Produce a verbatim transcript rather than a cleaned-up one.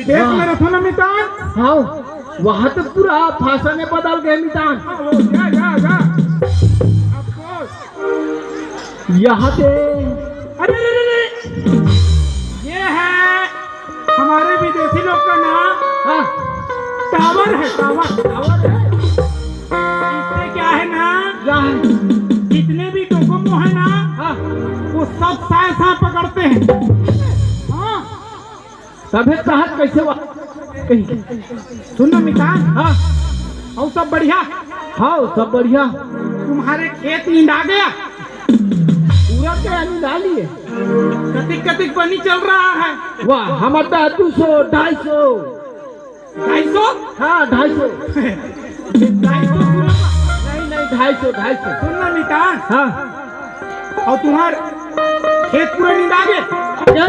देख वाह। मेरे सुनो मितान। हाँ, वहाँ तो पूरा फांसा ने बदल गए मितान। हाँ, वो, जा, जा, जा। Of course। यहाँ से अरे, अरे, अरे, अरे। ये है हमारे विदेशी लोग का नाम। हाँ। टावर है, टावर। टावर है। इससे क्या है ना, क्या है? जितने भी डोकोमो है ना, हाँ। वो सब साय साय पकड़ते हैं। हाँ। तभे कहत कैसे वा-, कहीं। सुन ना मितान। हाँ। और सब बढ़िया? हाँ, सब बढ़िया। तुम्हारे खेत निंदा गया? पूरा क्या निंदा लिए? कतिक कतिक पानी चल रहा है? वाह, हमारा तो दो सौ, ढाई सौ। ढाई सौ? हाँ, ढाई सौ। ढाई सौ सुन। नहीं, नहीं, ढाई सौ, ढाई सौ। सुन ना मितान। हाँ। और तुम्हार खेत पूरा निंदा गया? क्या?